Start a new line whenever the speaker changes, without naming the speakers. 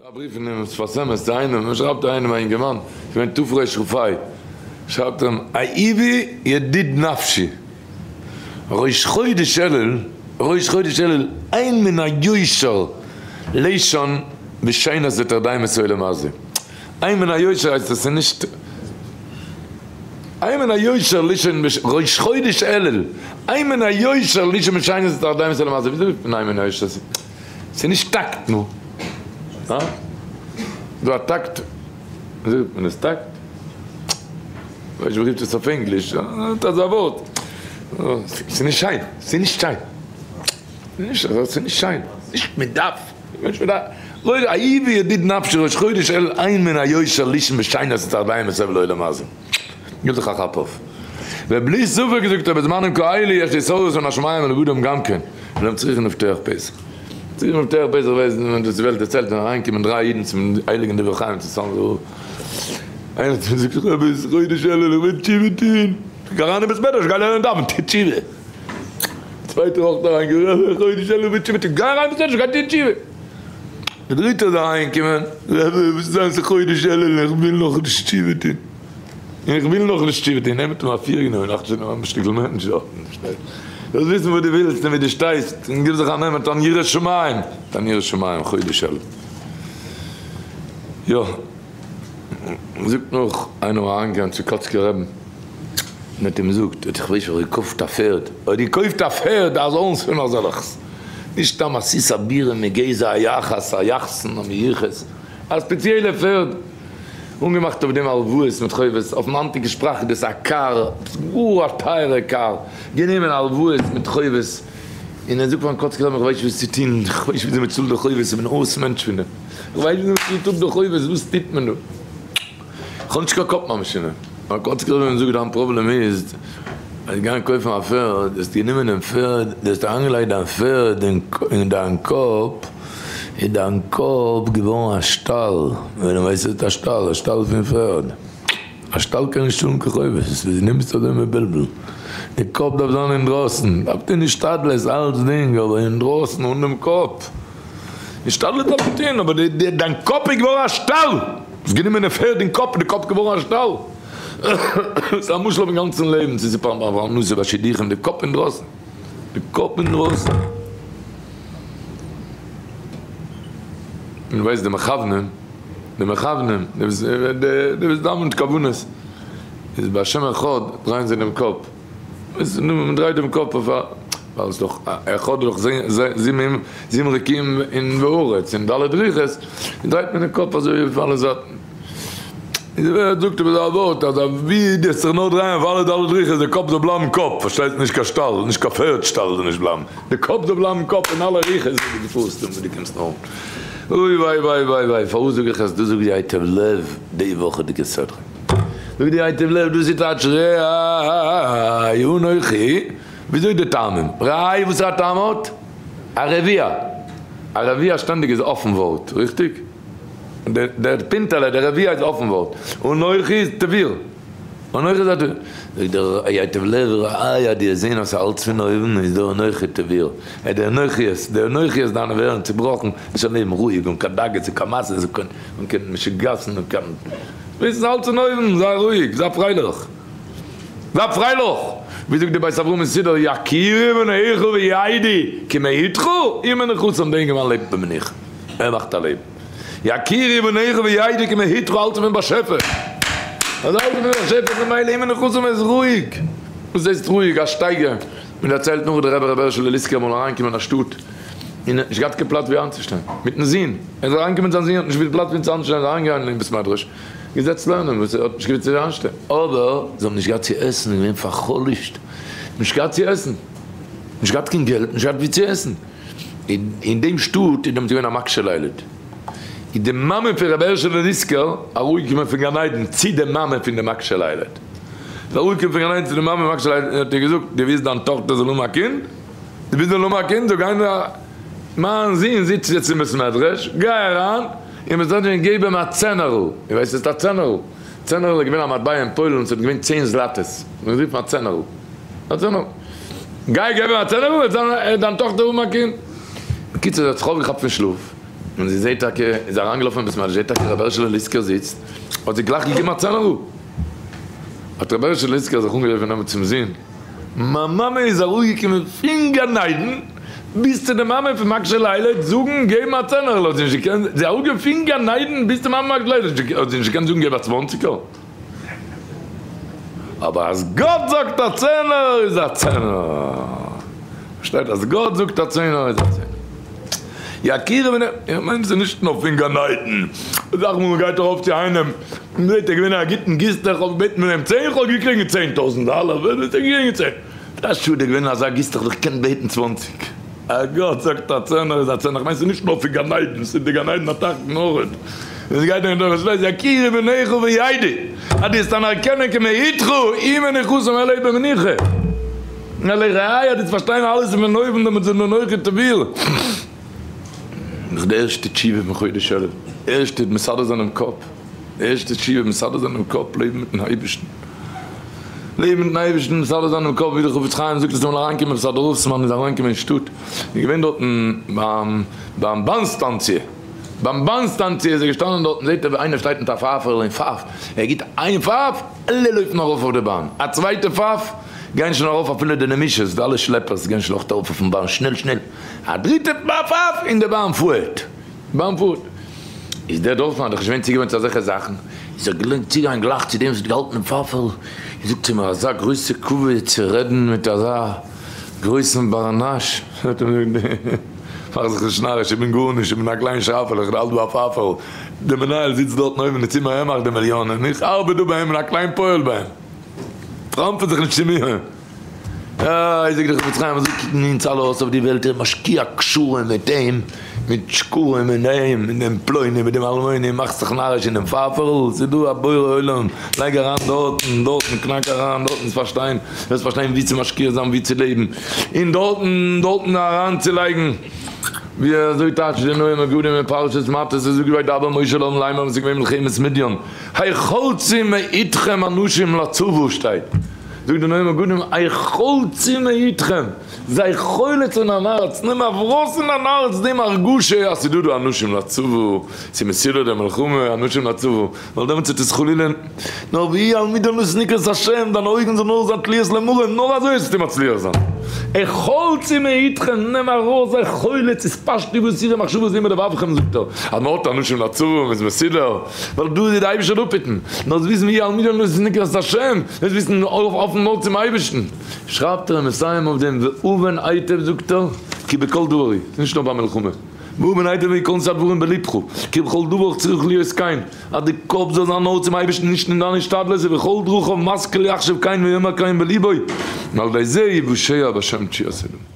א בריוו פונעם שפת אמת צו איינעם, מען שרייבט איינעם א אינגערמאן, ס'איז געווען תרכ"ה, שרייבט ער אים, אהובי ידיד נפשי, ראש חודש אלול, ראש חודש אלול, אין מן היושר לישון בשינת ותרדמת עולם הזה, אין מן היושר הייסט עס איז נישט, אין מן היושר לישון ראש חודש אלול, אין מן היושר לישון בשינת ותרדמת עולם הזה, וויאזוי זאגט מען אין מן היושר? ס'איז נישט טאקט נו. הא? דא א טאקט? וויאזוי זאגט מען עס? טאקט? כ'ווייס נישט ווי מ'רופט עס אויף ענגליש. אזא ווארט. ס'איז נישט שיין. ס'איז נישט שיין. ס'איז נישט שיין. נישט מ'דארף. נישט מ'דארף. אהובי ידיד נפשי ראש חודש אלול אין מן היושר לישון בשינת תרדמת סבל עולם הזה. גיב זיך א כאפ אויף. ובלי ספק זאגט ער בזמנים כאלה יש התעוררות מן השמים ולבדם גם כן, והם צריכים לפתוח פתח. צריכים לפתוח פתח ווייסט ווען דאס וועלט דערציילט ווען אריינקומען דריי אידן צום הייליגן דברי חיים צו צאנזער רב, איינער האט אים געזאגט רבי עס איז חודש אלול איך וויל תשובה טוהן, גיי אריין אין בית מדרש גיי לערנען דאווען טוה תשובה. צווייטער אויך אריינגעקומען רבי חודש אלול איך וויל תשובה טוהן, גיי אריין אין בית מדרש גיי טוהן תשובה. דער דריטער איז אריינגעקומען, רבי וואס איז זיין ס'איז חודש אלול איך וויל נאכנישט תשובה טוהן. און איך וויל נאך נישט תשובה טון, נעמט אים אפיר גענומען נאך שוין א שטיקל מענטש דארטן, פארשטייסט? זאלסט וויסן וואס דו ווילסט און ווי דו שטייסט, און גיב זיך א נעם מיט אן יראת שמים, מיט אן יראת שמים, חודש אלול. יא, זאגט נאך איינער אריינגעגאנגען צו קאצקער רעבן, און האט אים געזאגט, איך ווייס איך האב געקויפט א פערד, האט געקויפט א פערד אזאנס פון אזעלכס, נישט סתם א סוס אבירים מגזע היחס, א יחסן, א מיוחס, א ספעציעלע פערד. אנגעמאכט אויף דעם הלוואות מיט חובות, אויפן היינטיגע שפראך איז דאס א קאר, גאר א טייערע קאר, גענומען הלוואות מיט חובות, און ער זאגט פארן קאצקער רבי איך ווייס נישט וואס צו טון, איך ווייס נישט וויאזוי מען צאלט די חובות, איך בין אויס מענטש פון דעם, איך ווייס נישט וויאזוי מען צאלט אפ די חובות, וואס טוט מען דא, איך האב נישט קיין קאפ ממש אין דעם. דער קאצקער רבי זאגט דיין פראבלעם איז, אז גיין קויפן א פערד, האסט גענומען דעם פערד, דו האסט אריינגעלייגט דיין פערד אין דיין קאפ, איז דיין קאפ געווארן א שטאל, ווען דו ווייסט וואס איז א שטאל, א שטאל פון פערד, א שטאל קען נישט צאלן קיין חובות, דו נעמסט אזוי מבולבל, די קאפ דארף זיין אינדרויסן, דארף טון השתדלות אלצדינג, אבער אינדרויסן אן דעם קאפ, השתדלות דארף מען טון, אבער דיין קאפ איז געווארן א שטאל, האסט גענומען די פערד אין קאפ, די קאפ געווארן א שטאל, ס'איז א משל אויפן גאנצן לעבן, צו ס'איז פרנסה ביי שידוכים, די קאפ אינדרויסן, די קאפ אינדרויסן. און ווייסט די מכוונים, די מכוונים, די וואס די וואס דאווענט כוונות, איז ביי השם אחד דרייען זיי דעם קאפ, מען דרייט דעם קאפ אויף א, ווייל עס איז דאך אחד איז דאך זיבן רקיעים אין וארץ און ד' רוחות, דרייט מען דעם קאפ אזוי אויף אלע זייטן. איז ווער זאגט איבער זיין ווארט אז אבי דו וועסט זיך נאר דרייען אויף אלע ד' רוחות די קאפ זאל בלייבן קאפ, פארשטייסט נישט קיין שטאל, נישט קיין פערד שטאל זאל נישט בלייבן, די קאפ זאל בלייבן קאפ אין אלע רוחות ווי דו פארסט און ווי דו קומסט אן. אוי וויי וויי וויי וויי פארוואס זאג איך עס דא זאגט די ייטב לב די וואכעדיגע סדרה זאגט די ייטב לב דאס איז טייטש ראה אנכי וויאזוי די טעמים ראה וואס א טעם האט א רביע א רביע שטענדיג איז אויפן ווארט ריכטיג? דער פינטעלע, דער רביע איז אויפן ווארט, אנכי איז תביר, אנכי איז א תביר, זאגט דער ייטב לב ראיה אז דו זעהן אז ס'איז אלץ פון אויבן איז דער אנכי תביר, ער די אנכיות, די אנכיות דיינע ווערן צובראכן, וועסט שוין לעבן רואיג אן קיין דאגות און קיין משאות און קיין משוגעת'ן און קיין, וויסן ס'איז אלץ פון אויבן, זיי רואיג, זיי פרייליך, זיי פרייליך, ווי זאגט די בית אברהם אין סידור יכירו בניך וידעו כי מאתך היא מנוחתם, דער אינגערמאן לעבט במנוחה. ער מאכט א לעבן. יכירו בניך וידעו כי מאתך אלץ פון באשעפער. אז אלץ פון באשעפער ממילא אם מנוחתם איז רואיג. וואס הייסט רואיג? א שטייגער. מען דערציילט נאך דער רבי ר' הערשעלע ליסקער אמאל אריינגעקומען אין א שטאט און האט נישט געהאט קיין פלאץ ווי איינצושטיין מיטן זון. ער איז אריינגעקומען מיט זיין זון האט נישט געוואוסט פלאץ ווי איינצושטיין איז אריינגעגאנגען אין בית מדרש געזעצט לערנען וואס ער האט נישט געוואוסט ווי איינשטיין. אבער זיי האבן נישט געהאט צו עסן און געווען פאר'חלש'ט. נישט געהאט צו עסן. נישט געהאט קיין געלט נישט געהאט ווי צו עסן. אין דעם שטאט איז דעמאלטס געווען א מקשה לילד, איז די מאמע פון רבי הערשעלע ליסקער אראפגעקומען פון גן עדן צו די מאמע פון די מקשה לילד, איז אראפגעקומען פון גן עדן צו די מאמע מקשה לילד און האט איר געזאגט, דו ווילסט דיין טאכטער זאל האבן א קינד? דו ווילסט זאל האבן א קינד? זאג איינער, מיין זון זיצט יעצט אין בית מדרש, גיי אריין אין בית מדרש און געב אים א צענערל, איר ווייסט וואס איז א צענערל? צענערל איז געווען א מטבע אין פוילן, ס'האט געווען צען זלאטעס, מען האט גערופן א צענערל. א צענערל. גיי געב אים א צענערל וועט זיין דיין טאכטער האבן א קינד. בקיצור זי האט זיך אויפגעכאפט פון שלאף. און זי זעט טאקע, איז אריינגעלאפן אין בית מדרש, זעט טאקע רבי הערשעלע ליסקער זיצט, האט זי גלייך געגעבן א צענערל. האט רבי הערשעלע ליסקער זיך אנגערופן נעמען צום זון, מיין מאמע איז אראפגעקומען פון גן עדן ביז צו די מאמע פון מקשה לילה זאגן געבן א צענערל, האט זי נישט געקענט, זי איז אראפגעקומען פון גן עדן ביז צו מאמע מקשה לילה, האט זי נישט געקענט זאגן געב א צוואנציגער. אבער אז גאט זאגט א צענער איז א צענער. פארשטייט אז גאט זאגט א צענער איז א צענער. יכירו בני, איך מיין ס'איז נישט נאר פון גן עדן. אסאך מאל מ'גייט ארויף צו איינעם, מ'זעט ער געווען א גוטן גיסטע, איך האב געבעטן פון אים צען, איך האב געקריגן 10,000 דאלער, ווער האט געקריגן צען? א שאד ער געווען אזא גיסטע, איך האב דאך געקענט בעטן צוואנציג. א גאט זאגט א צענער איז א צענער, כ'מיין ס'איז נישט נאר פון גן עדן, ס'איז די גן עדן התחתון אויכעט, און ס'גייט אן דורך עס יכירו בניך וידעו אז דו וועסט אנערקענען כי מאתך היא מנוחתם אלא במנוחה אלא ראיה אז דו וועסט פארשטיין אלעס איז פון אויבן דעמאלטס איז אנכי תביא. נאך די ערשטע תשובה פון חודש אלול, ערשטע מסדר זיין דעם קאפ. די ערשטע תשובה, מסדר זיין דעם קאפ, לעבן מיטן אייבערשטן, לעבן מיטן אייבערשטן, מסדר זיין דעם קאפ, ווי דער חפץ חיים זאגט עס איז אמאל אריינגעקומען עפעס א דארפסמאן איז אריינגעקומען אין שטאט, איז געווען דארטן ביים ביים באן סטאנציע, ביים באן סטאנציע איז ער געשטאנען דארטן זעט ער ווי איינער שטייט מיט א פייפערל און פייפט, ער גיבט איין פייף, אלע לויפן ארויף אויף די באן, א צווייטע פייף, גייען שוין ארויף אפילו די נמישות, די אלע שלעפערס גייען שוין אויך ארויף אויפן באן, שנעל שנעל, א דריטע פייף און די באן פארט. ביים פארט איז דער דארפמאן דאך נישט געווען צוגעוואוינט צו אזעלכע זאכן, איז ער געלענט צוגיין גלייך צו דעם וואס האט געהאלטן דעם פייפעל, און זאגט צו מיר, אזא גרויסע כבוד צו רעדן מיט אזא גרויסן בר נש, האט ער מיר געזאגט, מאך זיך נישט נאריש, איך בין גארנישט, איך בין א קליין שעפעלע, איך האלט ביי א פייפעל, דער מנהל זיצט דארטן אויבן אין צימער, ער מאכט די מיליאנען, איך ארבעט דא ביי אים, בין א קליין פועל ביי אים, טראמפעט זיך נישט צו מיר. איי זאגט דער חפץ חיים אזוי קוקן אונז אלע אויס אויף די וועלט ער איז משקיע קשרים מיט אים מיט שקרים אין אים מיט דעם פלוני מיט דעם אלמוני מאכסט זיך נאריש אין דעם פייפערל ס'איז דא א בורא עולם לייג אריין דארטן דארטן קנאק אריין דארטן וועסט פארשטיין וועסט פארשטיין ווי צו משקיע זיין ווי צו לעבן און דארטן דארטן אריין צו לייגן ווי אזוי טייטשט די נועם מגדים אין פרשת מטות עס זאגט וידבר משה אל העם לאמר ווען ס'איז געווען מלחמת מדיין החלצו מאתכם אנשים לצבא שטייט. זאגט די נועם מגדים, החלצו מאתכם, זיי חולץ אין אן הארץ, נעם ארויס אין אן הארץ דעם הרגשה אז ס'דא דא אנשים לצבא, ס'איז מסודר די מלחמה, אנשים לצבא, ווייל דעמאלטס וועט עס חלילה, נאר והיא על מידה נקראת השם, דיינע אויגן זאלן נאר זיין תלויות למרום, נאר אזוי וועסטו מצליח זיין. החלצו מאתכם, נעם ארויס, זיי חולץ, התפשטו והסירו מחשבות זימה מלבבכם, זאגט ער, אז מ'האט אנשים לצבא, מ'איז מסודר. ווייל דא איז די אייבישטער אפהיטן, נאר זיי וויסן ווי על מי דאס נקראת השם, זיי וויסן האפן נאר צום אייבישטן. שרייבט ער און מסיים אויף דעם והבן היטב זאגט ער, כי בכל דבר היא, ס'איז נישט נאר ביי מלחמה, והבן היטב יכנס הדברים בלבך, כי בכל דבר צריך להיות כן, אז די קאפ זאל זיין נאר צום אייבישטן נישט אין דיין השתדלות, ובכל דרכיו משכיל יחשב כן ויאמר כן בלבו, ועל ידי זה יוושע בשם תשועת אלוהים.